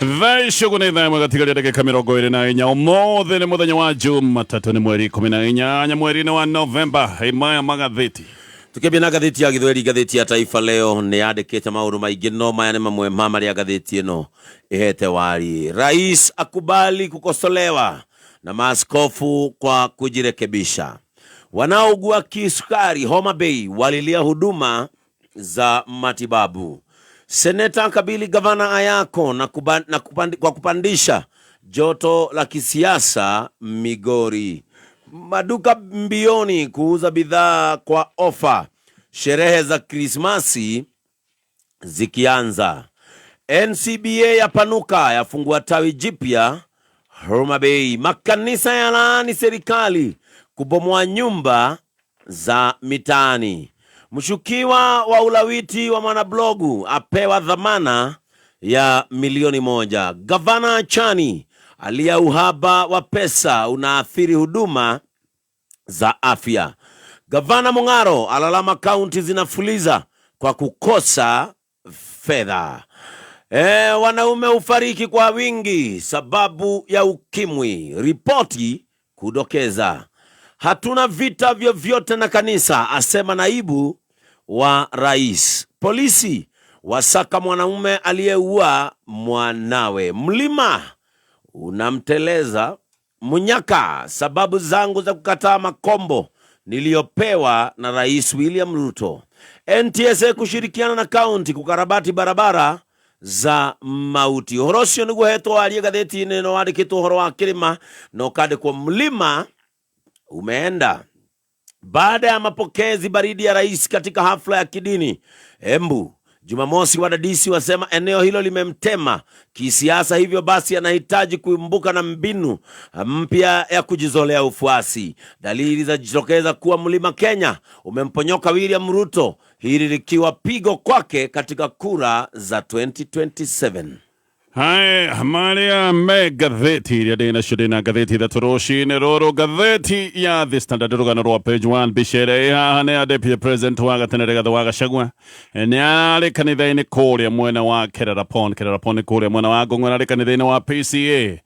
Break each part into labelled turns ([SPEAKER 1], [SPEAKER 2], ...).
[SPEAKER 1] Thaa icio ũguo nĩ thaa 1 gatigaria ndagĩka 24. Ũmũthĩ nĩ mũthenya wa Jumatatũ, nĩ mweri 18 mweri-inĩ wa Novemba. Maya magathĩti.
[SPEAKER 2] Tukiambia na ngathĩti ya Gĩthweri, ngathĩti ya Taifa Leo nĩ yandĩkĩte maũndũ maingĩ, no maya nĩ mamwe ma marĩa ngathĩti ĩno ĩhete wari. Rais akubali kukosolewa na maaskofu kwa kujirekebisha. Wanaougua kisukari Homa Bay walilia huduma za matibabu. Seneta akabili gavana Ayako na kuba, na kupandi, kwa kupandisha joto la kisiasa Migori. Maduka mbioni kuuza bidhaa kwa ofa. Sherehe za Krismasi zikianza. NCBA yapanuka, yafungua tawi jipya Homa Bay. Makanisa yalaani serikali kubomoa nyumba za mitaani. Mshukiwa wa ulawiti wa mwanablogu apewa dhamana ya milioni 1. Gavana Chani alia uhaba wa pesa unaathiri huduma za afya. Gavana Mung'aro alalama kaunti zinafuliza kwa kukosa fedha. Wanaume hufariki kwa wingi sababu ya ukimwi, ripoti kudokeza. Hatuna vita vyovyote na kanisa, asema naibu wa rais. Polisi wasaka mwanaume aliyeua mwanawe. Mlima unamteleza Munyaka, sababu zangu za kukataa makombo niliyopewa na Rais William Ruto. NTSA kushirikiana na kaunti kukarabati barabara za mauti. Ũhoro ũcio nĩguo hetwo warie ngathĩti-inĩ ĩno, wandĩkĩtwo ũhoro wa kĩrĩma na ũkandĩkwo mlima umeenda. Baada ya mapokezi baridi ya rais katika hafla ya kidini Embu Jumamosi, wadadisi wasema eneo hilo limemtema kisiasa, hivyo basi anahitaji kuimbuka na mbinu mpya ya kujizolea ufuasi. Dalili zajitokeza kuwa mlima Kenya umemponyoka William Ruto, hili likiwa pigo kwake katika kura za 2027.
[SPEAKER 1] Hai, marĩa me ngathĩti iria ndĩ nacio, ndĩ na ngathĩti 3 rũcinĩ rũrũ. Ngathĩti ya The Standard, rũgano rwa page 1, mbica ĩrĩa ĩ haha nĩ ya Deputy President wa gatene Rigathĩ wa Gachagua. Nĩ arĩ kanitha-inĩ kũrĩa mwena wa Kerarapon. Kerarapon nĩ kũrĩa mwena wa Ngong'o, arĩ kanitha-inĩ wa PCA,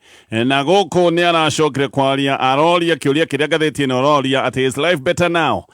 [SPEAKER 1] na gũkũ nĩ aracokire kwaria, aroria kĩũria kĩrĩa ngathĩti ĩno ĩroria atĩ, "Is life better now?"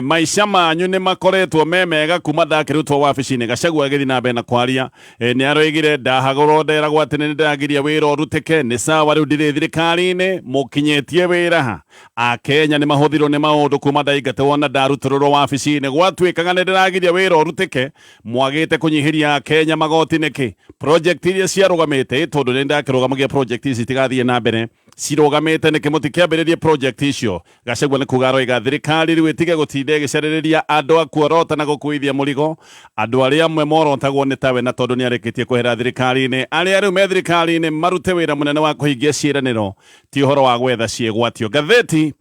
[SPEAKER 1] Maica manyu nĩ makoretwo me mega kuma ndakĩrutwo wabici-inĩ? Gachagua agĩthiĩ na mbere na kwaria, nĩ aroigire, "Ndahagũrwo nderagwo atĩ nĩ ndĩragiria wĩra ũrutĩke. Nĩ sawa, rĩu ndirĩ thirikari-inĩ, mũkinyĩtie wĩra ha? Akenya nĩ mahũthirwo nĩ maũndũ kuma ndaingatwo na ndarutũrũrwo wabici-inĩ. Gwatuĩkaga nĩ ndĩragiria wĩra ũrutĩke, mwagĩte kũnyihĩria Akenya magoti nĩkĩ? Project iria ciarũgamĩte, tondũ nĩ ndakĩrũgamagia project ici itigathiĩ na mbere, cirũgamĩte nĩkĩ? Mũtikĩambĩrĩrie project icio." Gachagua nĩ kuga aroiga thirikari rĩu ĩtige gũtinda ĩgĩcarĩrĩria andũ a kuorota na gũkuithia mũrigo, andũ arĩa amwe morotagwo nĩ tawe, na tondũ nĩ arĩkĩtie kwehera thirikari-inĩ, arĩa rĩu me thirikari-inĩ marute wĩra mũnene wa kũhingia ciĩranĩro, ti ũhoro wa gwetha ciĩgwatio. Ngathĩti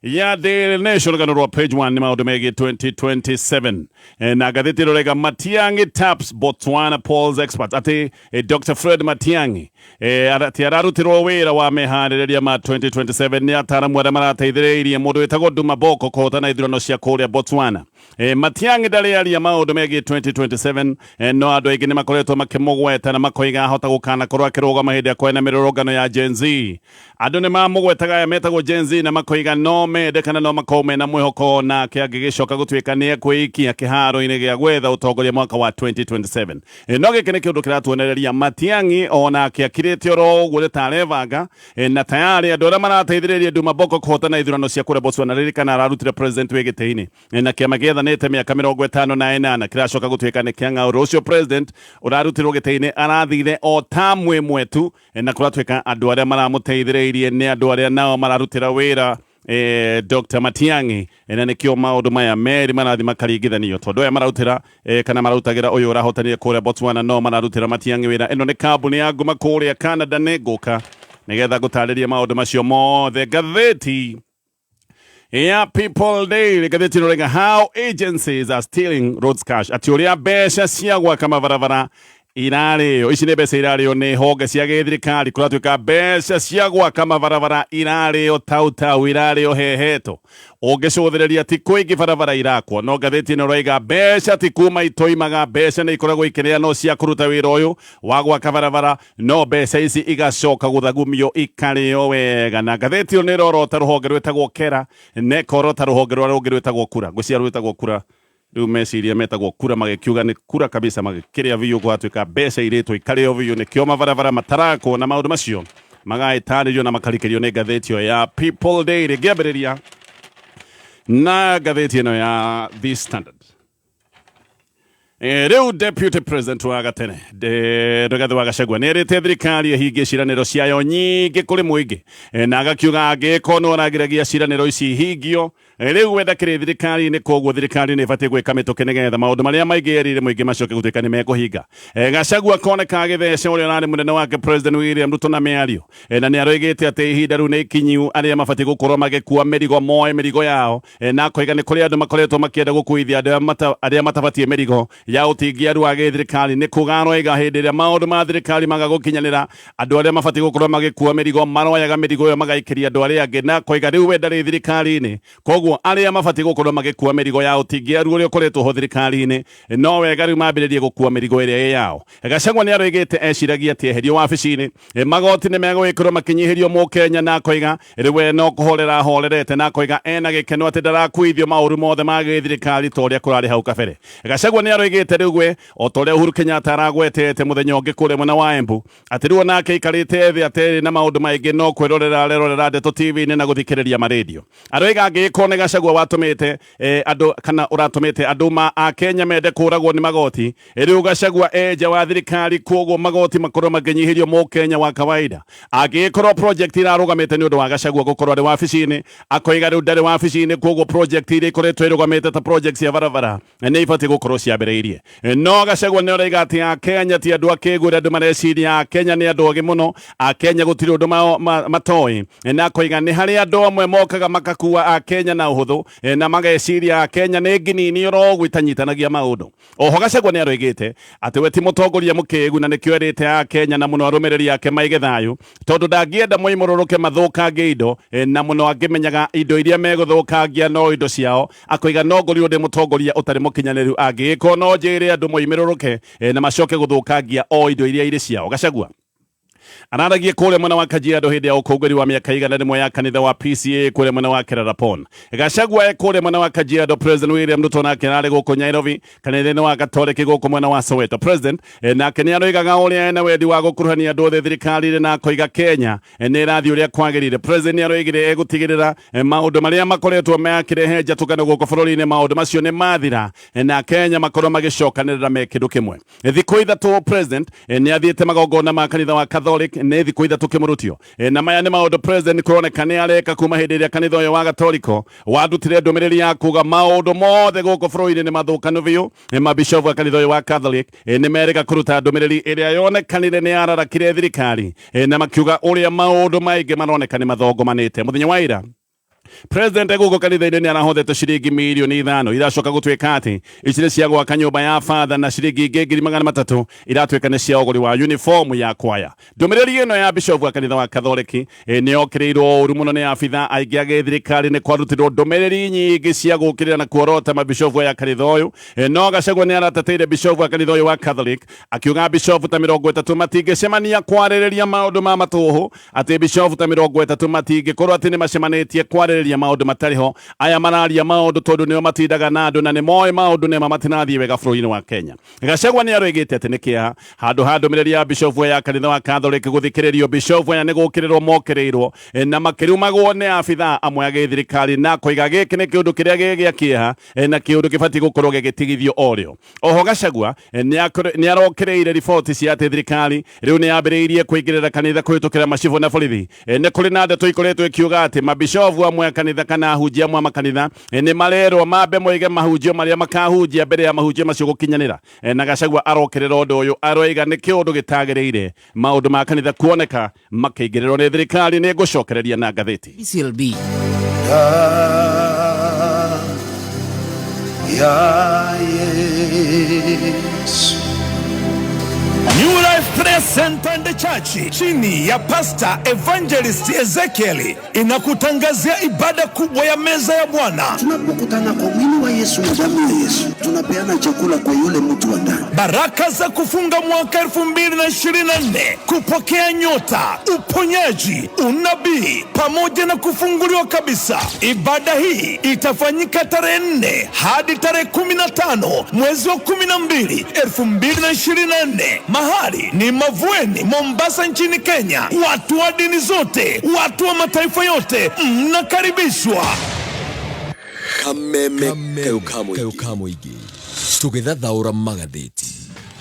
[SPEAKER 1] ya Daily Nation, rũgano rwa page 1 nĩ maũndũ megiĩ 2027. Na ngathĩti ĩno rega, "Matiang'i taps Botswana polls experts", atĩ Dr Fred Matiang'i atĩ ararutirwo wĩra wa meharĩrĩria ma 2027 nĩ ataramu arĩa marateithĩrĩirie mũndũ wĩtagwo Duma Boko kũhotana ithurano cia kũrĩa Botswana. Matiang'i ndarĩ aria maũndũ megiĩ 2027, no andũ aingĩ nĩ makoretwo makĩmũgweta na makoiga ahota gũkanakorwo akĩrũgama hĩndĩ ĩrĩa kwena mĩrũrũngano ya Gen Z. Andũ nĩ mamũgwetaga, aya metagwo Gen Z, na makoiga no mende kana no makorwo mena mwĩhoko nake angĩgĩcoka gũtuĩka nĩ ekwĩikia kĩharo-inĩ gĩa gwetha ũtongoria mwaka wa 2027. No gĩkĩ nĩ kĩũndũ kĩratuonereria Matiang'i onake akirĩte oro ũguo, nĩ ta arebanga, na tayarĩ andũ arĩa marateithĩrĩria Duma Boko kũhotana ithurano cia kũrĩa Botswana. Ririkana ararutire president wĩ gĩtĩ-inĩ, na kĩama gĩathanĩte mĩaka 58 kĩracoka gũtuĩka nĩ kĩa ng'aũrũ. Ũcio president ũrarutirwo gĩtĩ-inĩ arathire o tamu 1 tu, na kũratuĩka andũ arĩa maramũteithĩrĩirie nĩ andũ arĩa nao mararutĩra wĩra Dr. Matiang'i, na nĩkĩo maũndũ maya merĩ marathiĩ makaringithanio, tondũ aya mararutĩra kana mararutagĩra ũyũ ũrahotanire kũrĩa Botswana no mararutĩra Matiang'i wĩra. Ĩno nĩ kambuni ya nguma kũrĩa Canada. Nĩ ngũka nĩgetha ngũtarĩrie maũndũ macio mothe. Ngathĩti ya People Daily, ngathĩti ĩno rĩga, "How agencies are stealing roads cash", atĩ ũrĩa mbeca cia gwaka mabarabara. Irarĩo ici nĩ mbeca irarĩo nĩ honge cia gĩthirikari. Kũratuĩka mbeca cia gwaka mabarabara irarĩo tautau, irarĩo heheto. Ũngĩcũthĩrĩria ti kũingĩ barabara irakwo, no ngathĩti ĩno ĩroiga mbeca ti kuma itoimaga, mbeca nĩ ikoragwo ikĩneanwo cia kũruta wĩra ũyũ wa gwaka barabara, no mbeca ici igacoka gũthagumio ikarĩo wega. Na ngathĩti ĩyo nĩ ĩrorota rũhonge rwĩtagwo KERA, na ĩkorota rũhonge rũrĩa rũngĩ rwĩtagwo KURA. Ngwĩciria rwĩtagwo KURA, rĩu meciria metagwo KURA, magĩkiuga nĩ KURA kabisa, magĩkĩrĩa biũ. Gwatuĩka mbeca irĩtwo ikarĩo biũ, nĩkĩo mabarabara matarakwo, na maũndũ macio magagĩtarĩrio na makarikĩrio nĩ ngathĩti ĩyo ya People Daily. Ngĩambĩrĩria na ngathĩti ĩno ya The Standard. Rĩu Deputy President wa gatene Rigathi wa Gachagua nĩ erĩte thirikari ĩhingie ciĩranĩro ciayo nyingĩ kũrĩ mũingĩ, na agakiuga angĩkorwo nĩ aragiragia ciĩranĩro ici ihingio, rĩu we ndakĩrĩ thirikari-inĩ, koguo thirikari nĩ ĩbatiĩ gwĩka mĩtũkĩ nĩgetha maũndũ marĩa maingĩ erĩire mũingĩ macoke gũtuĩka nĩ mekũhinga. Gachagua akoneka agĩtheca ũrĩa ũrarĩ mũnene wake President William Ruto na mĩario, na nĩ aroigĩte atĩ ihinda rĩu nĩ ikinyu arĩa mabatiĩ gũkorwo magĩkua mĩrigo moe mĩrigo yao, na akoiga nĩ kũrĩ andũ makoretwo makĩenda gũkuithia arĩa matabatiĩ mĩrigo ya ũtingiaru wa gĩthirikari. Nĩ kuga aroiga hĩndĩ ĩrĩa maũndũ ma thirikari maga gũkinyanĩra, andũ arĩa mabatiĩ gũkorwo magĩkua mĩrigo maroyaga mĩrigo ĩyo magaikĩria andũ arĩa angĩ, na akoiga rĩu we ndarĩ thirikari-inĩ, koguo arĩa mabatiĩ gũkorwo magĩkua mĩrigo ya ũtingiaru ũrĩa ũkoretwo ho thirikari-inĩ no wega rĩu mambĩrĩrie gũkua mĩrigo ĩrĩa ĩ yao. Gachagua nĩ aroigĩte eciragia atĩ eherio wabici-inĩ, magoti nĩ megũgĩkorwo makĩnyihĩrio mũkenya, na akoiga rĩu we no kũhorera ahorerete, na akoiga ena gĩkeno atĩ ndarakuithio maũru mothe ma gĩthirikari ta ũrĩa kũrarĩ hau kabere. Gachagua nĩ aroigĩte rĩu we o ta ũrĩa Uhuru Kenyatta aragwetete mũthenya ũngĩ kũrĩa mwena wa Embu, atĩ rĩu onake aikarĩte thĩ aterĩ na maũndũ maingĩ no kwĩrorera arerorera ndeto TV-inĩ na gũthikĩrĩria marendio. Aroiga angĩgĩkorwo nĩ Gachagua watũmĩte andũ kana ũratũmĩte andũ ma a Kenya mende kũragwo nĩ magoti, rĩu Gachagua e nja wa thirikari, koguo magoti makorwo makĩnyihĩrio mũkenya wa kawaida. Angĩgĩkorwo project irarũgamĩte nĩ ũndũ wa Gachagua gũkorwo arĩ wabici-inĩ, akoiga rĩu ndarĩ wabici-inĩ, koguo project iria ikoretwo irũgamĩte ta project cia barabara nĩ ibatiĩ gũkorwo ciambĩrĩirie. No Gachagua nĩ ũraiga atĩ Akenya ti andũ akĩgu ũrĩa andũ mareciria, Akenya nĩ andũ ogĩ mũno, Akenya gũtirĩ ũndũ matoĩ, na akoiga nĩ harĩ andũ amwe mokaga makakua Akenya na ũhũthũ, na mageciria Akenya nĩ nginini oro ũguo itanyitanagia maũndũ. Oho Gachagua nĩ aroigĩte atĩ we ti mũtongoria mũkĩgu, na nĩkĩo erĩte Akenya na mũno arũmĩrĩri ake maige thayũ, tondũ ndangĩenda moimũrũrũke mathũkangie indo, na mũno angĩmenyaga indo iria megũthũkangia no indo ciao. Akoiga no ngorirwo ndĩ mũtongoria ũtarĩ mũkinyanĩru angĩgĩkorwo no njĩre andũ moimĩrũrũke, na macoke gũthũkangia o indo iria irĩ ciao. Gachagua araragia kũrĩa mwena wa Kajiado hĩndĩ ya ũkũngũĩri wa mĩaka 100 ya kanitha wa PCA kũrĩa mwena wa Kerarapon. Gachagua e kũrĩa mwena wa Kajiado, President William Ruto nake ararĩ gũkũ Nairobi kanitha-inĩ wa Gatoreki gũkũ mwena wa Soweto. President nake nĩ aroigaga ũrĩa ena wendi wa gũkuruhania andũ othe thirikari-inĩ, na akoiga Kenya nĩ ĩrathiĩ ũrĩa kwagĩrĩire. President nĩ aroigire egũtigĩrĩra maũndũ marĩa makoretwo makĩrehe njatũkano gũkũ bũrũri-inĩ, maũndũ macio nĩ mathira, na Kenya makorwo magĩcokanĩrĩra me kĩndũ kĩmwe. Thikũ 3 President nĩ athiĩte magongona ma kanitha wa Catholic, nĩ thikũ 3 kĩmũrutio, na maya nĩ maũndũ President kũroneka nĩ areka kuma hĩndĩ ĩrĩa kanitha ũyũ wa Gatoliko wandutire ndũmĩrĩri ya kuga maũndũ mothe gũkũ bũrũri-inĩ nĩ mathũkanu biũ. Mabishofu a kanitha ũyũ wa Catholic nĩ merĩga kũruta ndũmĩrĩri ĩrĩa yonekanire nĩ yararakire thirikari, na makiuga ũrĩa maũndũ maingĩ maroneka nĩ mathongomanĩte. Mũthenya wa ira President gũkũ kanitha-inĩ nĩ arahothete ciringi mirioni 5 iracoka gũtuĩka atĩ ici nĩ cia gwaka nyũmba ya father, na ciringi ingĩ 300,000 iratuĩka nĩ cia ũgũri wa uniform ya kwaya. Ndũmĩrĩri ĩno ya bishop wa kanitha wa Katholiki nĩ yokĩrĩirwo ũru mũno nĩ abitha aingĩ a gĩthirikari. Nĩ kwarutirwo ndũmĩrĩri nyingĩ cia gũkĩrĩra na kuorota mabishofu aya kanitha ũyũ, no Gachagua nĩ arateteire bishop wa kanitha ũyũ wa Catholic, akiuga bishofu ta 30 matingĩcemania kwarĩrĩria maũndũ ma matũhũ, atĩ bishofu ta 30 matingĩkorwo atĩ nĩ macemanĩtie kwarĩrĩria maũndũ matarĩ ho. Aya mararia maũndũ tondũ nĩo matindaga na andũ na nĩ moĩ maũndũ nĩma matinathiĩ wega bũrũri-inĩ wa Kenya. Gachagua nĩ aroigĩte atĩ nĩ kĩeha handũ ha ndũmĩrĩri ya bishofu ya kanitha wa Catholic gũthikĩrĩrio, bishofu aya nĩ gũkĩrĩrwo mokĩrĩirwo, na makĩrumagwo nĩ abithaa amwe a gĩthirikari, na akoiga gĩkĩ nĩ kĩũndũ kĩrĩa gĩ gĩa kĩeha, na kĩũndũ kĩbatiĩ gũkorwo gĩgĩtigithio o rĩo. Oho Gachagua nĩ arokĩrĩire riboti cia atĩ thirikari rĩu nĩ yambĩrĩirie kũingĩrĩra kanitha kũhĩtũkĩra macibũ na borithi. Nĩ kũrĩ na ndeto ikoretwo ikiuga atĩ mabishofu amwe a kanitha kana ahunjia amwe a makanitha nĩ marerwo mambe moige mahunjio marĩa makahunjia mbere ya mahunjio macio gũkinyanĩra, na Gachagua arokĩrĩra ũndũ ũyũ, aroiga nĩ kĩũndũ gĩtagĩrĩire maũndũ ma kanitha kuoneka makĩingĩrĩrwo nĩ thirikari. Nĩ ngũcokereria na ngathĩti
[SPEAKER 2] BCLB.
[SPEAKER 3] Ya Yesu. New Life Prayer Center and Church chini ya Pastor Evangelist Ezekiel inakutangazia ibada kubwa ya meza ya Bwana.
[SPEAKER 4] Tunapokutana kwa mwili wa Yesu na damu ya Yesu, tunapeana chakula kwa yule mtu wa ndani.
[SPEAKER 3] Baraka za kufunga mwaka 2024, kupokea nyota, uponyaji, unabii pamoja na kufunguliwa kabisa. Ibada hii itafanyika tarehe 4 hadi tarehe 15 mwezi wa 12 2024. Mahali ni Mavueni, Mombasa nchini Kenya. Watu wa dini zote, watu wa mataifa yote mnakaribishwa.
[SPEAKER 5] Kameme kayo ka mũingĩ tũgĩthathaũra magathĩti.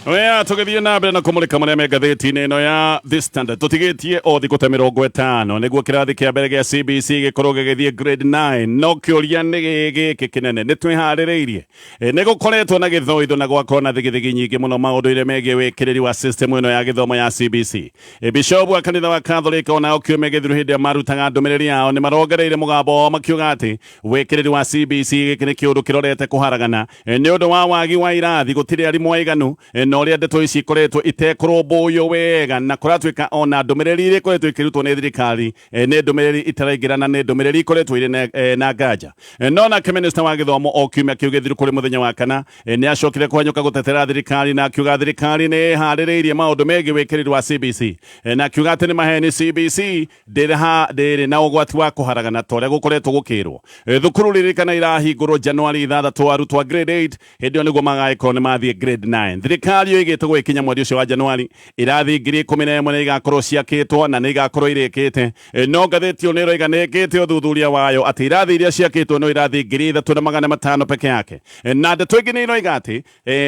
[SPEAKER 1] Oya, tũgĩthiĩ na mbere na kũmũrĩka marĩa me ngathĩti-inĩ ĩno ya The Standard. Tũtigĩtie o thikũ ta 50 nĩguo kĩrathi kĩa mbere gĩa CBC gĩkorwo gĩgĩthiĩ grade 9. No kĩũria nĩ gĩkĩ kĩnene, nĩ twĩharĩrĩirie? Nĩ gũkoretwo na gĩthoitho na gwakorwo na thigithigi nyingĩ mũno maũndũ-inĩ megiĩ wĩkĩrĩri wa system ĩno ya gĩthomo ya CBC. Bishop wa kanitha wa Catholic onao kiumia gĩthiru hĩndĩ ĩrĩa marutaga ndũmĩrĩri yao nĩ marongereire mũgambo wao makiuga atĩ wĩkĩrĩri wa CBC gĩkĩ nĩ kĩũndũ kĩrorete kũharagana nĩ ũndũ wa wagi wa irathi, gũtirĩ arimũ aiganu, na ũrĩa ndeto ici ikoretwo itekũrũmbũiyo wega, na kũratuĩka ona ndũmĩrĩri iria ikoretwo ikĩrutwo nĩ thirikari nĩ ndũmĩrĩri itaraingĩrana, nĩ ndũmĩrĩri ikoretwo irĩ na nganja. No nake minista wa gĩthomo o kiumia kĩu gĩthiru kũrĩ mũthenya wa kana nĩ acokire kũhanyũka gũtetera thirikari na akiuga thirikari nĩ ĩharĩrĩirie maũndũ megiĩ wĩkĩrĩri wa CBC, na akiuga atĩ nĩ maheni, CBC ndĩrĩ na ũgwati wa kũharagana ta ũrĩa gũkoretwo gũkĩrwo. Thukuru ririkana irahingũrwo Januari 6, arutwo a grade 8 hĩndĩ ĩyo nĩguo magagĩkorwo nĩ mathiĩ grade 9. Thirikari yoigĩte gũgĩkinya mweri ũcio wa Januari irathi 11,000 nĩ igakorwo ciakĩtwo na nĩ igakorwo irĩkĩte. No ngathĩti ĩyo nĩ ĩroiga nĩ ĩkĩte ũthuthuria wayo atĩ irathi iria ciakĩtwo no irathi 3,500 peke yake. Na ndeto ĩngĩ nĩ ĩroiga atĩ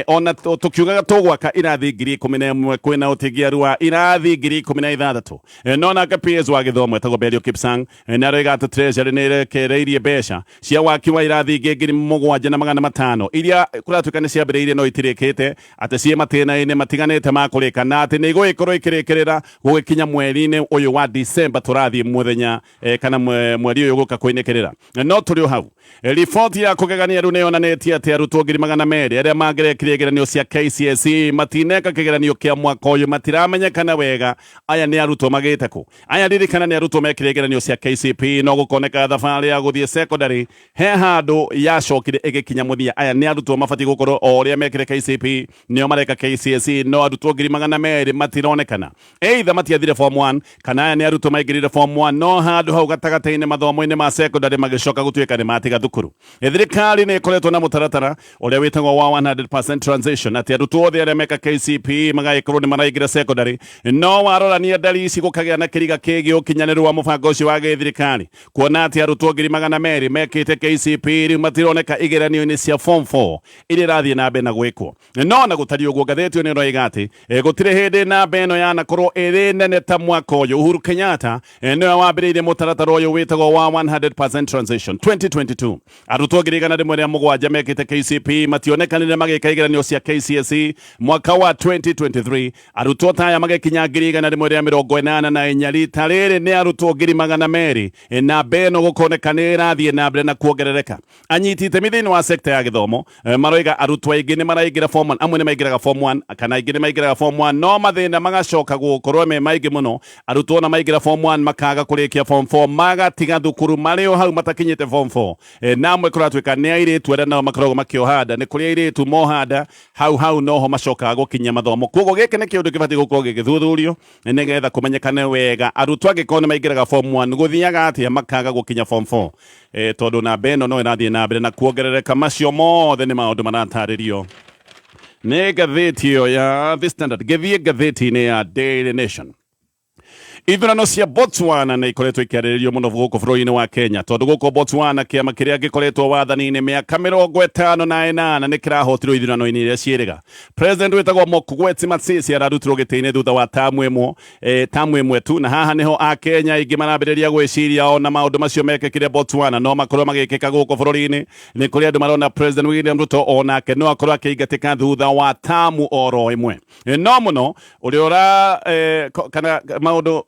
[SPEAKER 1] ona tũkiugaga tũgwaka irathi 11,000 kwĩna ũtigiaru wa irathi 16,000. No nake PS wa gĩthomo etagwo Belio Kipsang nĩ aroiga atĩ Treasury nĩ ĩrekereirie mbeca cia waki wa irathi ingĩ 7,500 iria kũratuĩka nĩ ciambĩrĩirie no itirĩkĩte, atĩ ciĩ matĩna-inĩ matiganĩte ma kũrĩka, na atĩ nĩ igũgĩkorwo ikĩrĩkĩrĩra gũgĩkinya mweri-inĩ ũyũ wa December tũrathiĩ mũthenya kana mweri ũyũ gũka kũinĩkĩrĩra. No tũrĩ o hau, riboti ya kũgegania rĩu nĩ yonanĩtie atĩ arutwo 200,000 arĩa mangĩrekire igeranio cia KCSE matineka kĩgeranio kĩa mwaka ũyũ, matiramenyekana wega aya nĩ arutwo magĩte kũ. Aya ririkana nĩ arutwo mekire igeranio cia KCPE, no gũkoneka thabarĩ ya gũthiĩ secondary he handũ yacokire ĩgĩkinya mũthia. Aya nĩ arutwo mabatiĩ gũkorwo o ũrĩa mekire KCPE nĩo mareka KCSE, no arutwo 200,000 matironekana, either matiathire form 1 kana aya nĩ arutwo maingĩrire form 1 no handũ hau gatagatĩ-inĩ mathomo-inĩ ma secondary magĩcoka gũtuĩka nĩ matiga thukuru. Thirikari nĩ ĩkoretwo na mũtaratara ũrĩa wĩtagwo wa 100% transition, atĩ arutwo othe arĩa meka KCPE magagĩkorwo nĩ maraingĩra secondary. No warorania ndari ici gũkagĩa na kĩriga kĩgiĩ ũkinyanĩru wa mũbango ũcio wa gĩthirikari, kuona atĩ arutwo 200,000 mekĩte KCPE rĩu matironeka igeranio-inĩ cia form 4 iria irathiĩ na mbere na gwĩkwo. No na gũtariĩ ũguo, ngathĩti ĩyo nĩ ĩroiga atĩ gũtirĩ hĩndĩ namba ĩno yanakorwo ĩrĩ nene ta mwaka ũyũ. Uhuru Kenyatta nĩwe wambĩrĩirie mũtaratara ũyũ wĩtagwo wa 100% transition 2022. Arutwo 107,000 mekĩte KCPE mationekanire magĩka igeranio cia KCSE mwaka wa 2023. Arutwo ta aya magĩkinya 184,000. Rita rĩrĩ nĩ arutwo 200,000, namba ĩno gũkoneka nĩ ĩrathiĩ na mbere na kuongerereka. Anyiti itemi thĩinĩ wa sekta ya gĩthomo maroiga arutwo aingĩ nĩ maraingĩra form 1, amwe nĩ maingĩraga form 1 kana aingĩ nĩ maingĩraga form 1, no mathĩna magacoka gũkorwo me maingĩ mũno. Arutwo na maingĩra form 1 makaga kũrĩkia form 4, magatiga thukuru marĩ o hau matakinyĩte form 4. Na amwe kũratuĩka nĩ airĩtu arĩa nao makoragwo makĩoha nda, nĩ kũrĩ airĩtu moha nda hau hau noho macokaga gũkinyia mathomo. Koguo gĩkĩ nĩ kĩũndũ kĩbatiĩ gũkorwo gĩgĩthuthurio nĩgetha kũmenyekane wega arutwo angĩkorwo nĩ maingĩraga form 1 gũthiaga atĩa makaga gũkinya form 4, tondũ namba ĩno no ĩrathiĩ na mbere na kuongerereka. Macio mothe nĩ maũndũ maratarĩrio nĩ ngathĩti ĩyo ya The Standard. Ngĩthiĩ ngathĩti-inĩ ya Daily Nation, ithurano cia Botswana nĩ ikoretwo ikĩarĩrĩrio mũno gũkũ bũrũri-inĩ wa Kenya, tondũ gũkũ Botswana kĩama kĩrĩa gĩkoretwo wathani-inĩ mĩaka 58 nĩ kĩrahotirwo ithurano-inĩ iria ciĩrĩga. President wĩtagwo Mokgweetsi Masisi ararutirwo gĩtĩ-inĩ thutha wa tamu ĩmwe, tamu ĩmwe tu, na haha nĩho akenya aingĩ marambĩrĩria gwĩciria ona maũndũ macio mekĩkire Botswana no makorwo magĩkĩka gũkũ bũrũri-inĩ. Nĩ kũrĩ andũ marona President William Ruto onake no akorwo akĩingatĩka thutha wa tamu oro ĩmwe. No mũno ũrĩa ũra kana maũndũ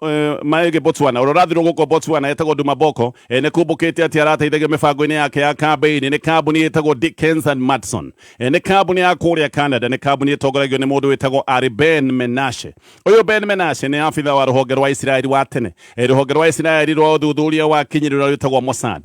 [SPEAKER 1] Maege Botswana ũrĩa ũrathirwo gũkũ Botswana etagwo Duma Boko, nĩ kumbũkĩte atĩ arateithagia mĩbango-inĩ yake ya kambĩini nĩ kambuni ĩtagwo Dickens and Madson. Nĩ kambuni ya kũrĩa Canada, nĩ kambuni ĩtongoragio nĩ mũndũ wĩtagwo Ari Ben Menashe. Ũyũ Ben Menashe nĩ abitha wa rũhonge rwa Isiraeli wa tene, rũhonge rwa Isiraeli rwa ũthuthuria wa kinyĩrĩ rũrĩa rwĩtagwo Mossad.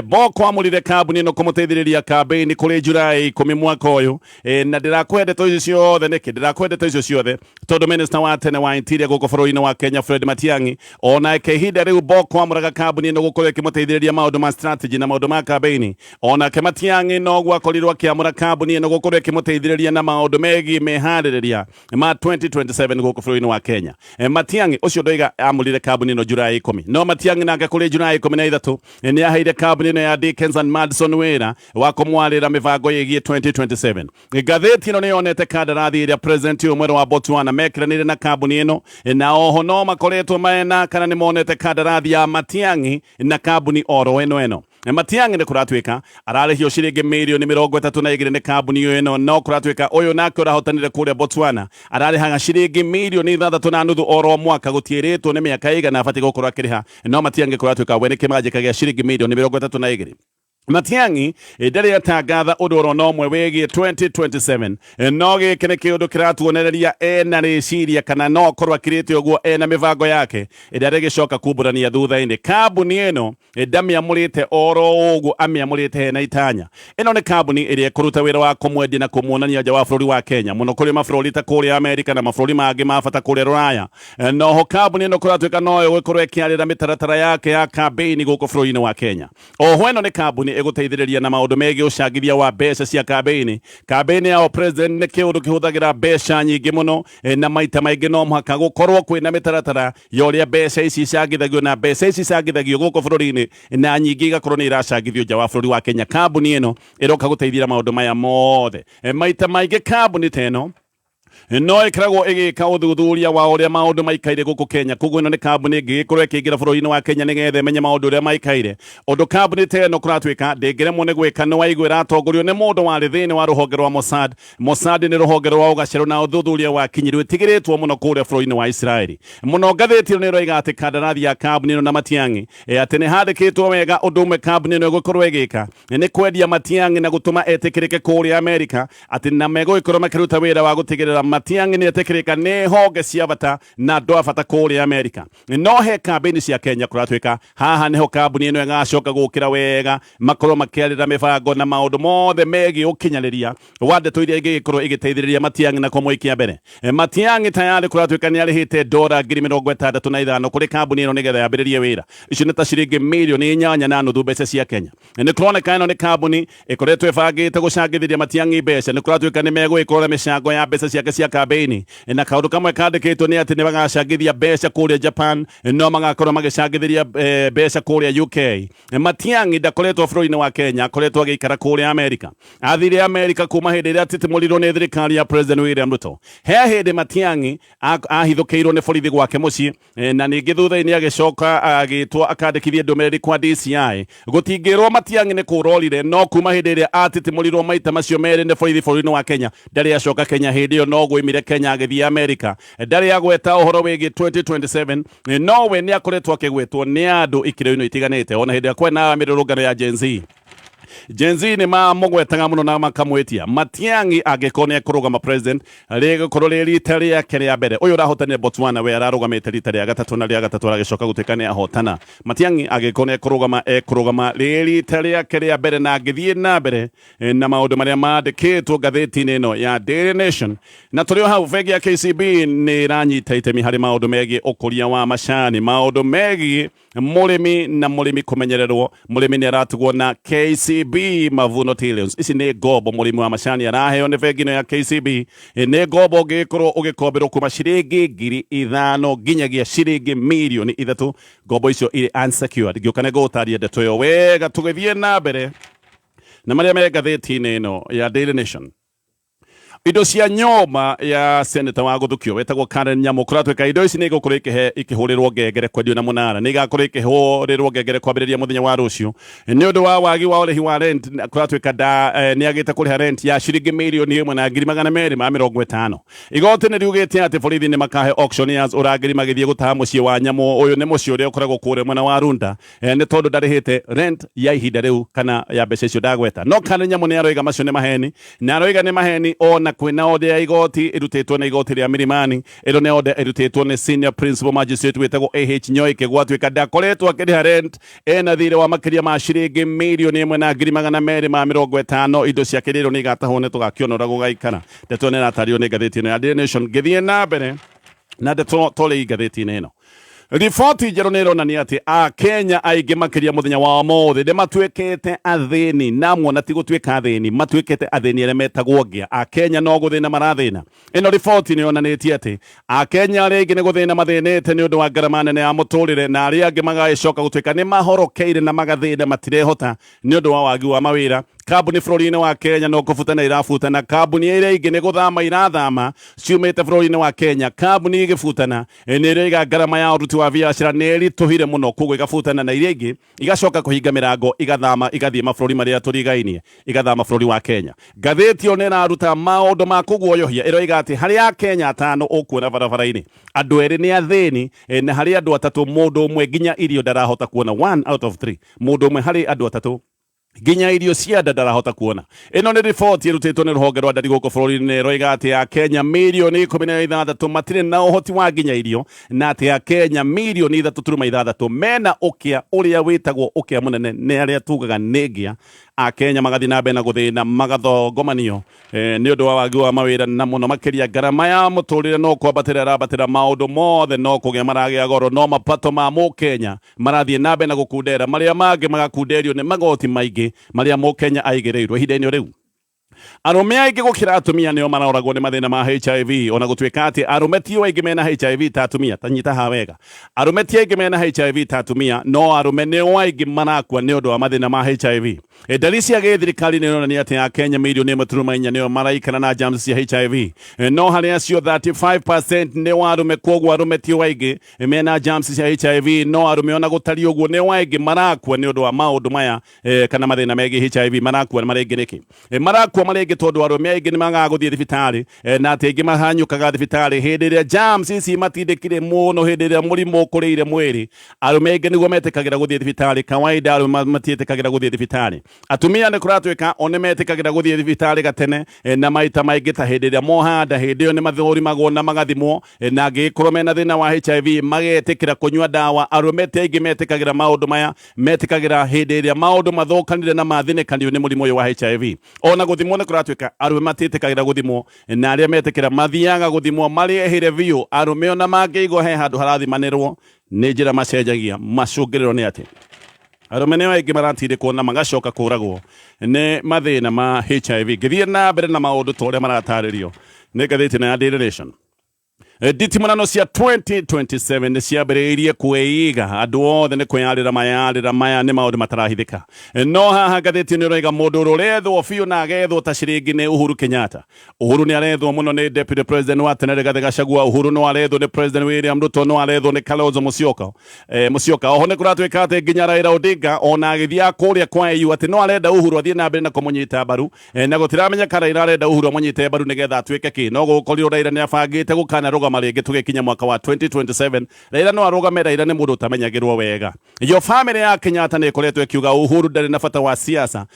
[SPEAKER 1] Boko amũrire kambuni ĩno kũmũteithĩrĩria kambĩini kũrĩ Julai 10 mwaka ũyũ. Na ndĩrakũhe ndeto icio ciothe nĩkĩ? Ndĩrakũhe ndeto icio ciothe tondũ minister wa tene wa interior gũkũ bũrũri-inĩ wa Kenya Fred Matiang'i onake ihinda rĩu Boko amũraga kambuni ĩno gũkorwo ĩkĩmũteithĩrĩria maũndũ ma strategy na maũndũ ma kambĩini. Onake Matiang'i noguo akorirwo akĩamũra kambuni ĩno gũkorwo ĩkĩmũteithĩrĩria na maũndũ megiĩ meharĩrĩria ma 2027 gũkũ bũrũri-inĩ wa Kenya. Matiang'i ũcio ndoiga amũrire kambuni ĩno Julai 10, no Matiang'i nake kũrĩ Julai 13 nĩ aheire kambuni ĩno ya Dickens and Madison wĩra wa kũmwarĩra mĩbango ĩgiĩ 2027. Ngathĩti ĩno nĩ yonete kandarathi ĩrĩa president ũyũ mwerũ wa Botswana mekĩranĩire na kambuni ĩno, na oho no makoretwo mena kana nĩ monete kandarathi ya Matiang'i na kambuni oro ĩno ĩno. Matiang'i nĩ kũratuĩka ararĩhio ciringi mirioni 32 nĩ kambuni ĩno, no kũratuĩka ũyũ nake ũrahotanire kũrĩa Botswana ararĩhaga ciringi mirioni 6.5 oro mwaka, gũtiĩrĩtwo nĩ mĩaka ĩigana abatiĩ gũkorwo akĩrĩha, no Matiang'i kũratuĩka we nĩ kĩmanjĩka gĩa ciringi mirioni 32. Matiang'i ndarĩ atangatha ũndũ oro na ũmwe wĩgiĩ 2027, no gĩkĩ nĩ kĩũndũ kĩratuonereria ena rĩciria kana no akorwo akirĩte ũguo ena mĩbango yake ĩrĩa arĩgĩcoka kumbũrania thutha-inĩ. Kambuni ĩno ndamĩamũrĩte oro ũguo, amĩamũrĩte hena itanya. Ĩno nĩ kambuni ĩrĩa ĩkũruta wĩra wa kũmwendia na kũmuonania nja wa bũrũri wa Kenya, mũno kũrĩ mabũrũri ta kũrĩa Amerika na mabũrũri mangĩ ma bata kũrĩa Rũraya. Noho kambuni ĩno kũratuĩka noyo ĩgũkorwo ĩkĩarĩra mĩtaratara yake ya kambĩini gũkũ bũrũri-inĩ wa Kenya. Oho ĩno nĩ kambuni ĩgũteithĩrĩria na maũndũ megiĩ ũcangithia wa mbeca cia kambĩini. Kambĩini ya president nĩ kĩũndũ kĩhũthagĩra mbeca nyingĩ mũno, na maita maingĩ no mũhaka gũkorwo kwĩna mĩtaratara ya ũrĩa mbeca ici icangithagio, na mbeca ici icangithagio gũkũ bũrũri-inĩ na nyingĩ igakorwo nĩ iracangithio nja wa bũrũri wa Kenya. Kambuni ĩno ĩroka gũteithia maũndũ maya mothe. Maita maingĩ kambuni ta ĩno no ĩkoragwo ĩgĩka ũthuthuria wa ũrĩa maũndũ maikaire gũkũ Kenya. Koguo ĩno nĩ kambuni ĩngĩgĩkorwo ĩkĩingĩra bũrũri-inĩ wa Kenya nĩgetha ĩmenye maũndũ ũrĩa maikaire. Ũndũ kambuni ta ĩno kũratuĩka ndĩngĩremwo nĩ gwĩka, nĩ waigua ĩratongorio nĩ mũndũ warĩ thĩinĩ wa rũhonge rwa Mossad. Mossad nĩ rũhonge rwa ũgacerũ na ũthuthuria wa kinyi rwĩtigĩrĩtwo mũno kũrĩa bũrũri-inĩ wa Isiraeli. Mũno ngathĩti ĩno nĩ ĩroiga atĩ kandarathi ya kambuni ĩno na Matiang'i, atĩ nĩ handĩkĩtwo wega ũndũ ũmwe kambuni ĩno ĩgũkorwo ĩgĩka nĩ kwendia Matiang'i na gũtũma etĩkĩrĩke kũrĩa Amerika, atĩ na megũgĩkorwo makĩruta wĩra wa gũtigĩrĩra Matiang'i nĩ etĩkĩrĩka nĩ honge cia bata na andũ a bata kũrĩa Amerika. No he kambĩini cia Kenya kũratuĩka haha nĩho kambuni ĩno ĩgacoka gũkĩra wega, makorwo makĩarĩra mĩbango na maũndũ mothe megiĩ ũkinyanĩria wa ndeto iria ingĩgĩkorwo ĩgĩteithĩrĩria Matiang'i na kũmũikia mbere. Matiang'i tayarĩ kũratuĩka nĩ arĩhĩte dora 65,000 kũrĩ kambuni ĩno nĩgetha yambĩrĩrie wĩra. Icio nĩ ta ciringi mirioni 8.5 mbeca cia Kenya. Nĩ kũroneka ĩno nĩ kambuni ĩkoretwo ĩbangĩte gũcangithĩria Matiang'i mbeca. Nĩ kũratuĩka nĩ megũgĩkorwo na mĩcango ya mbeca ciake cia kambĩini, na kaũndũ kamwe kandĩkĩtwo nĩ atĩ nĩ magacangithia mbeca kũrĩa Japan, no magakorwo magĩcangithĩria mbeca kũrĩa UK. Matiang'i ndakoretwo bũrũri-inĩ wa Kenya, akoretwo agĩikara kũrĩa Amerika. Athire Amerika kuma hĩndĩ ĩrĩa atitimũrirwo nĩ thirikari ya President William Ruto. He hĩndĩ Matiang'i ahithũkĩirwo nĩ borithi gwake mũciĩ, na ningĩ thutha-inĩ agĩcoka agĩtwo akandĩkithie ndũmĩrĩri kwa DCI. Gũtingĩrwo Matiang'i nĩ kũrorire, no kuma hĩndĩ ĩrĩa atitimũrirwo maita macio merĩ nĩ borithi bũrũri-inĩ wa Kenya, ndarĩ acoka Kenya. Hĩndĩ ĩyo no gũimire Kenya agĩthiĩ Amerika. Ndarĩ agweta ũhoro wĩgiĩ 2027, no we nĩ akoretwo akĩgwetwo nĩ andũ ikĩro-inĩ itiganĩte, ona hĩndĩ ĩrĩa kwena mĩrũrũngano ya Gen Z. Gen Z nĩ mamũgwetaga mũno na makamwĩtia Matiang'i angĩkorwo nĩ ekũrũgama president, rĩgũkorwo rĩ rita rĩake rĩa mbere. Ũyũ ũrahotanire Botswana we ararũgamĩte rita rĩa gatatũ, na rĩa gatatũ aragĩcoka gũtuĩka nĩ ahotana. Matiang'i angĩkorwo nĩ ekũrũgama, ekũrũgama rĩ rita rĩake rĩa mbere, na angĩthiĩ na mbere na maũndũ marĩa mandĩkĩtwo ngathĩti-inĩ ĩno ya Daily Nation. Na tũrĩ o hau, bengi ya KCB nĩ ĩranyita itemi harĩ maũndũ megiĩ ũkũria wa macani, maũndũ megiĩ mũrĩmi na mũrĩmi kũmenyererwo. Mũrĩmi nĩ aratugwo na KCB Mavuno Tillions. Ici nĩ ngombo mũrĩmi wa macani araheo nĩ bengi ĩno ya KCB. Nĩ ngombo ũngĩgĩkorwo ũgĩkomberwo kuma ciringi 5,000 nginyagia ciringi mirioni 3. Ngombo icio irĩ unsecured. Ngĩũka nĩ ngũgũtaria ndeto ĩyo wega tũgĩthiĩ na mbere na marĩa me ngathĩti-inĩ ĩno ya Daily Nation. Indo cia nyũmba ya seneta wa gũthukio wetagwo Karen Nyamu kũratuĩka indo ici nĩ igũkorwo ikĩhũrĩrwo ngengere kwendio na mũnara, nĩ igakorwo ikĩhũrĩrwo ngengere kwambĩrĩria mũthenya wa rũciũ nĩ ũndũ wa wagi wa ũrĩhi wa rent. Kũratuĩka nĩ agĩte kũrĩha rent ya ciringi 1,250,000. Igoti nĩ riugĩte atĩ borithi nĩ makahe auctioneers ũrangĩri magĩthiĩ gũtaha mũciĩ wa Nyamu. Ũyũ nĩ mũciĩ ũrĩa ũkoragwo kũrĩa mwena wa Runda, nĩ tondũ ndarĩhĩte rent ya ihinda rĩu kana ya mbeca icio ndagweta. No Karen Nyamu nĩ aroiga macio nĩ maheni, na aroiga nĩ maheni ona kwĩna order ya igoti ĩrutĩtwo nĩ igoti rĩa Milimani. Ĩno nĩ order ĩrutĩtwo nĩ senior principal magistrate wĩtagwo AH Nyoike. Gwatuĩka ndakoretwo akĩrĩha rent, ena thirĩ wa makĩria ma ciringi 1,250,000. Indo ciake rĩrĩ nĩ igatahwo, nĩ tũgakĩona ũrĩa gũgaikara. Ndeto nĩ ĩratario nĩ ngathĩti ĩno ya Daily Nation. Ngĩthiĩ na mbere na ndeto tũrĩ ngathĩti-inĩ ĩno, riboti njerũ nĩ ĩronania atĩ Akenya aingĩ makĩria mũthenya wa ũmũthĩ nĩ matuĩkĩte athĩni, na muona ti gũtuĩka athĩni, matuĩkĩte athĩni arĩa metagwo ngĩa. Akenya no gũthĩna marathĩna. Ĩno riboti nĩ yonanĩtie atĩ Akenya arĩa aingĩ nĩ gũthĩna mathĩnĩte nĩ ũndũ wa ngarama nene ya mũtũrĩre, na arĩa angĩ magagĩcoka gũtuĩka nĩ mahorokeire na magathĩna, matirehota nĩ ũndũ wa wagi wa mawĩra. Kambuni bũrũri-inĩ wa Kenya no kũbutana irabutana, kambuni iria ingĩ nĩ gũthama irathama ciumĩte bũrũri-inĩ wa Kenya. Kambuni igĩbutana nĩ ĩroiga ngarama ya ũruti wa biacara nĩ ĩritũhire mũno, koguo igabutana, na iria ingĩ igacoka kũhinga mĩrango, igathama, igathiĩ mabũrũri marĩa tũrigainie, igathama bũrũri wa Kenya. Ngathĩti ĩyo nĩ ĩraruta maũndũ ma kũguoyohia. Ĩroiga atĩ harĩ Akenya atano ũkuona barabara-inĩ, andũ erĩ nĩ athĩni, na harĩ andũ atatũ mũndũ ũmwe nginya irio ndarahota kuona. One out of three, mũndũ ũmwe harĩ andũ atatũ nginya irio cia nda ndarahota kuona. Ĩno nĩ riboti ĩrutĩtwo nĩ rũhonge rwa ndari gũkũ bũrũri-inĩ. Ĩroiga atĩ Akenya 16 mirioni matirĩ na ũhoti wa nginya irio, na atĩ Akenya 3.6 mirioni mena ũkĩa ũrĩa wĩtagwo ũkĩa mũnene, nĩ arĩa tugaga nĩ ngĩa. Akenya magathiĩ na mbere na gũthĩna, magathongomanio nĩ ũndũ wa wagi wa mawĩra, na mũno makĩria ngarama ya mũtũrĩre no kwambatĩra ĩrambatĩra. Maũndũ mothe no kũgĩa maragĩa goro, no mapato ma mũkenya marathiĩ na mbere na gũkundera, marĩa mangĩ magakunderio nĩ magoti maingĩ marĩa mũkenya aigĩrĩirwo. Ihinda-inĩ rĩu arũme aingĩ gũkĩra atumia nĩo maroragwo nĩ mathĩna ma HIV, ona gũtuĩka atĩ arũme tio aingĩ mena HIV ta atumia. Ta nyita ha wega, arũme ti aingĩ mena HIV ta atumia, no arũme nĩo aingĩ marakua nĩ ũndũ wa mathĩna ma HIV. Ndari cia gĩthirikari nĩ ironania atĩ Akenya 1.4 mirioni nĩo maraikara na germs cia HIV, no harĩ acio 35% nĩ wa arũme. Koguo arũme tio aingĩ mena germs cia HIV, no arũme ona gũtariĩ ũguo nĩo aingĩ marakua nĩ ũndũ wa maũndũ maya, kana mathĩna megiĩ HIV. Marakua marĩ aingĩ nĩkĩ? Marakua marĩ aingĩ tondũ arũme aingĩ nĩ magaga gũthiĩ thibitarĩ, na atĩ aingĩ mahanyũkaga thibitarĩ hĩndĩ ĩrĩa germs ici matindĩkire mũno, hĩndĩ ĩrĩa mũrimũ ũkũrĩire mwĩrĩ. Arũme aingĩ nĩguo metĩkagĩra gũthiĩ thibitarĩ. Kawaida arũme matiĩtĩkagĩra gũthiĩ thibitarĩ. Atumia nĩ kũratuĩka o nĩ metĩkagĩra gũthiĩ thibitarĩ gatene, na maita maingĩ ta hĩndĩ ĩrĩa mohanda. Hĩndĩ ĩyo nĩ mathũrimagwo na magathimwo, na angĩgĩkorwo mena thĩna wa HIV magetĩkĩra kũnyua ndawa. Arũme ti aingĩ metĩkagĩra maũndũ maya, metĩkagĩra hĩndĩ ĩrĩa maũndũ mathũkanire na mathĩnĩkanio nĩ mũrimũ ũyũ wa HIV. Ona gũthimwo nĩ kũratuĩka arũme matiĩtĩkagĩra gũthimwo, na arĩa metĩkĩra mathiaga gũthimwo marĩ ehĩre biũ. Arũme ona mangĩigua he handũ harathimanĩrwo, nĩ njĩra macenjagia. Macũngĩrĩro nĩ atĩ arũme nĩo aingĩ maratindĩkwo na magacoka kũragwo nĩ mathĩna ma HIV. Ngĩthiĩ na mbere na maũndũ ta ũrĩa maratarĩrio nĩ ngathĩti ĩno ya Daily Nation, nditimũrano cia 2027 nĩ ciambĩrĩirie kwĩiga, andũ othe nĩ kwĩyarĩra mayarĩra. Maya nĩ maũndũ matarahithĩka. No haha ngathĩti nĩ ũroiga mũndũ ũrĩa ũrethwo biũ na agethwo ta ciringi nĩ Uhuru Kenyatta. Uhuru nĩ arethwo mũno nĩ deputy president wa tene Rigathi Gachagua. Uhuru no arethwo nĩ President William Ruto, no arethwo nĩ Kalonzo Musyoka. Musyoka oho nĩ kũratuĩka atĩ nginya Raila Odinga ona agĩthiaga kũrĩa kwa AU atĩ no arenda Uhuru athiĩ na mbere na kũmũnyita mbaru. Na gũtiramenyeka Raila arenda Uhuru amũnyite mbaru nĩgetha atuĩke kĩ, no gũkorirwo Raila nĩ abangĩte gũkana rũgama rĩngĩ tũgĩkinya mwaka wa 2027. Raila no arũgame. Raila nĩ mũndũ ũtamenyagĩrwo wega. Yo family ya Kenyatta nĩ ĩkoretwo ĩkiuga Uhuru ndarĩ na bata wa siasa.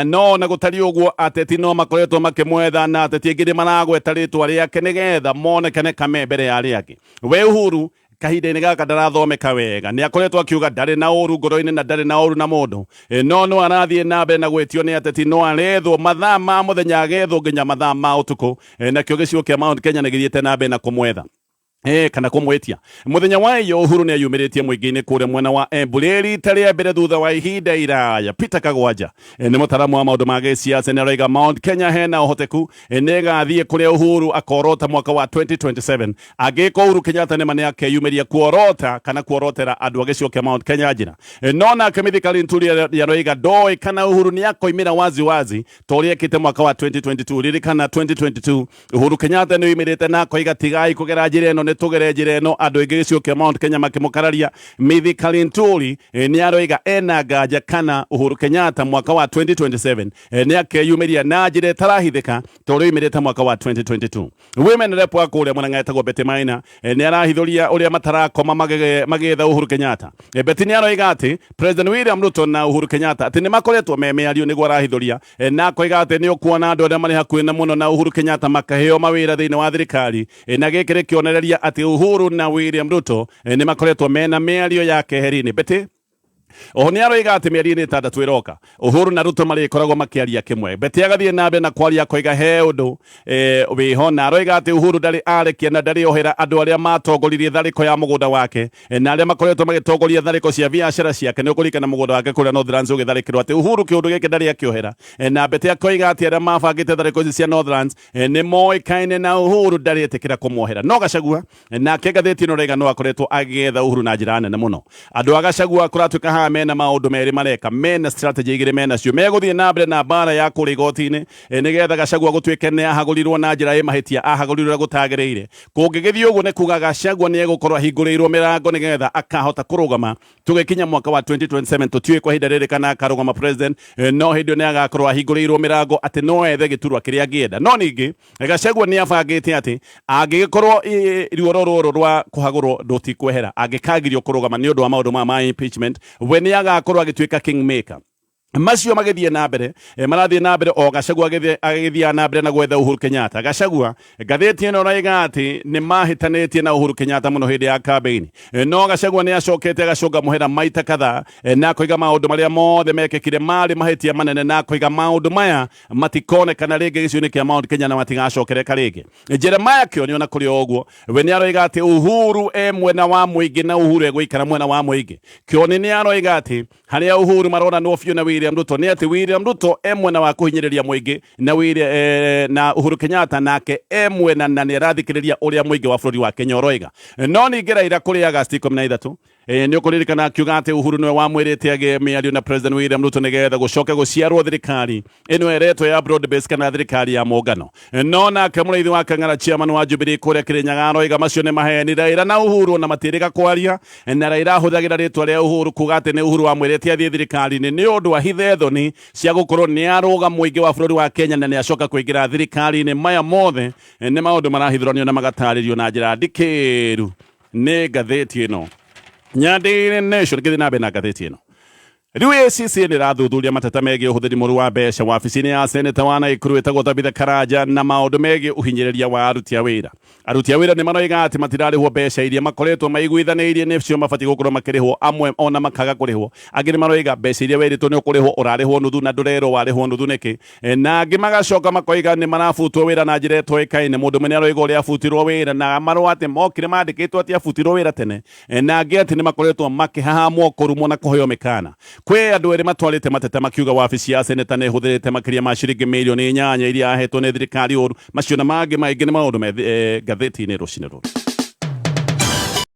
[SPEAKER 1] No na gũtariĩ ũguo, ateti no makoretwo makĩmwetha, na ateti aingĩ nĩ maragweta rĩtwa rĩake nĩgetha monekane kame mbere ya arĩa angĩ. We Uhuru kahinda-inĩ gaka ndarathomeka wega. Nĩ akoretwo akiuga ndarĩ na ũru ngoro-inĩ na ndarĩ na ũru na mũndũ. No no arathiĩ na mbere na gwĩtio nĩ ateti, no arethwo mathaa ma mũthenya, agethwo nginya mathaa ma ũtukũ. Nakĩo gĩcigo kĩa Mount Kenya nĩ gĩthiĩte na mbere na kũmwetha. Kana kũmwĩtia mũthenya wa iyo Uhuru nĩ ayumĩrĩtie mũingĩ-inĩ kũrĩa mwena wa Embu rĩ rita rĩa mbere thutha wa ihinda iraya. Peter Kagwanja nĩ mũtaramu wa maũndũ ma gĩsiasa, nĩ aroiga Mount Kenya hena ũhoteku nĩ ĩgathiĩ kũrĩa Uhuru akorota mwaka wa 2027 angĩko Uhuru Kenyatta nĩma nĩ akeyumĩria kuorota kana kuorotera andũ a gĩcigo kĩa Mount Kenya njĩra. No nake Mithika Linturi aroiga ndoĩ kana Uhuru nĩ akoimĩra wazi wazi ta ũrĩa ekĩte mwaka wa 2022. Ririkana 2022 Uhuru Kenyatta nĩ oimĩrĩte na akoiga tigai kũgera njĩra ĩno, nĩ tũgere njĩra ĩno. Andũ aingĩ gĩcigo kĩa Mount Kenya makĩmũkararia. Mithika Linturi nĩ aroiga ena nganja kana Uhuru Kenyatta mwaka wa 2027 nĩ akeyumĩria na njĩra ĩtarahithĩka ta ũrĩa oimĩrĩte mwaka wa 2022. Women rep wa kũrĩa mwena etagwo Betty Maina nĩ arahithũria ũrĩa matarakoma magĩetha Uhuru Kenyatta. Betty nĩ aroiga atĩ President William Ruto na Uhuru Kenyatta atĩ nĩ makoretwo me mĩario, nĩguo arahithũria, na akoiga atĩ nĩ ũkuona andũ arĩa marĩ hakuhĩ na mũno na Uhuru Kenyatta makaheo mawĩra thĩinĩ wa thirikari, na gĩkĩ nĩ kĩonereria atĩ Uhuru na William Ruto nĩ makoretwo mena mĩario ya keheri-inĩ. Betty oho nĩ aroiga atĩ mĩeri-inĩ 6 ĩroka Uhuru na Ruto marĩkoragwo makĩaria kĩmwe. Betty agathiĩ na mbere na kwaria akoiga he ũndũ wĩho, na aroiga atĩ Uhuru ndarĩ arekia na ndarĩ ohera andũ arĩa matongoririe tharĩko ya mũgũnda wake, na arĩa makoretwo magĩtongoria tharĩko cia biacara ciake. Nĩ ũkũririkana mũgũnda wake kũrĩa Northlands ũgĩtharĩkĩrwo, atĩ Uhuru kĩũndũ gĩkĩ ndarĩ akĩohera, na Betty akoiga atĩ arĩa mabangĩte tharĩko ici cia Northlands nĩ moĩkaine na Uhuru ndarĩ etĩkĩra kũmohera. No Gachagua nake ngathĩti ĩno raiga no akoretwo agĩetha Uhuru na njĩra nene mũno. Andũ a Gachagua kũratuĩka haha mena maũndũ merĩ mareka, mena strategy igĩrĩ menacio. Megũthiĩ na mbere na mbara ya kũrĩa igoti-inĩ, nĩgetha Gachagua gũtuĩke nĩ ahagũrirwo na njĩra ĩ mahĩtia, ahagũrirwo ũrĩa gũtagĩrĩire. Kũngĩgĩthiĩ ũguo nĩ kuga Gachagua nĩ egũkorwo ahingũrĩirwo mĩrango nĩgetha akahota kũrũgama tũgĩkinya mwaka wa 2027. Tũtiũĩ kwa ihinda rĩrĩ kana akarũgama president, no hĩndĩ ĩyo nĩ agakorwo ahingũrĩirwo mĩrango atĩ no ethe gĩturwa kĩrĩa angĩenda. No ningĩ Gachagua nĩ abangĩte atĩ angĩgĩkorwo ruoro rũrũ rwa kũhagũrwo rũtikwehera, angĩkagirio kũrũgama nĩ ũndũ wa maũndũ maya ma impeachment, we nĩ agakorwo agĩtuĩka kingmaker. Macio magĩthiĩ na mbere, marathiĩ na mbere o Gachagua agĩthiaga na mbere na gwetha Uhuru Kenyatta. Gachagua ngathĩti ĩno ĩroiga atĩ nĩ mahĩtanĩtie na Uhuru Kenyatta mũno hĩndĩ ya campaign, no Gachagua nĩ acokete agacũnga mũhera maita kadhaa, na akoiga maũndũ marĩa mothe mekĩkire marĩ mahĩtia manene, na akoiga maũndũ maya matikonekana rĩngĩ gĩcigo-inĩ kĩa Mount Kenya na matigacokereka rĩngĩ. Jeremiah Kioni ona kũrĩ o ũguo we nĩ aroiga atĩ Uhuru e mwena wa mũingĩ na Uhuru egũikara mwena wa mũingĩ. Kioni nĩ aroiga atĩ harĩa Uhuru maronanwo biũ na William Ruto nĩ atĩ William Ruto e mwena wa kũhinyĩrĩria mũingĩ na, na Uhuru Kenyatta nake e mwena na nĩ arathikĩrĩria ũrĩa mũingĩ wa bũrũri wa Kenya ũroiga. No ningĩ Raila kũrĩ Agosti 13 nĩ ũkũririkana akiuga atĩ Uhuru nĩwe wamwĩrĩte agĩe mĩario na President William Ruto nĩgetha gũcoke gũciarwo thirikari ĩno ĩretwo ya broad base kana thirikari ya mũngano. No nake mũrĩithi wa Kang'ara, chairman wa Jubilee kũrĩa Kĩrĩnyaga, aroiga macio nĩ maheni. Raila na Uhuru ona matĩrĩga kwaria, na Raila ahũthagĩra rĩtwa rĩa Uhuru kuga atĩ nĩ Uhuru wamwĩrĩte athiĩ thirikari-inĩ nĩ ũndũ ahithe thoni cia gũkorwo nĩ arũga mũingĩ wa bũrũri wa Kenya na nĩ acoka kũingĩra thirikari-inĩ. Maya mothe nĩ maũndũ marahithũranio na magatarĩrio na njĩra ndikĩru nĩ ngathĩti ĩno ya Daily Nation. Ngĩthiĩ na mbere na ngathĩti ĩno rĩu, ACC nĩ ĩrathuthuria mateta megiĩ ũhũthĩri mũru wa mbeca wabici-inĩ ya seneta wa Naikuru ĩtagwo Tabitha Karanja na maũndũ megiĩ ũhinyĩrĩria wa aruti a wĩra. Aruti a wĩra nĩ maroiga atĩ matirarĩhwo mbeca iria makoretwo maiguithanĩirie nĩcio mabatiĩ gũkorwo makĩrĩhwo, amwe ona makaga kũrĩhwo. Angĩ nĩ maroiga mbeca iria werĩtwo nĩ ũkũrĩhwo ũrarĩhwo nuthu na ndũrerwo warĩhwo nuthu nĩkĩ, na angĩ magacoka makoiga nĩ marabutwo wĩra na njĩra ĩtoĩkaine. Mũndũ ũmwe nĩ aroiga ũrĩa abutirwo wĩra na marũa atĩ mokire mandĩkĩtwo atĩ abutirwo wĩra tene, na angĩ atĩ nĩ makoretwo makĩhahamwo, kũrumwo na kũheo mĩkana. Kwĩ andũ erĩ matwarĩte mateta makiuga wabici ya seneta nĩ ĩhũthĩrĩte makĩria ma ciringi mirioni 8 iria ahetwo nĩ thirikari ũru. Macio na mangĩ maingĩ nĩ maũndũ me ngathĩti-inĩ rũcinĩ rũrũ.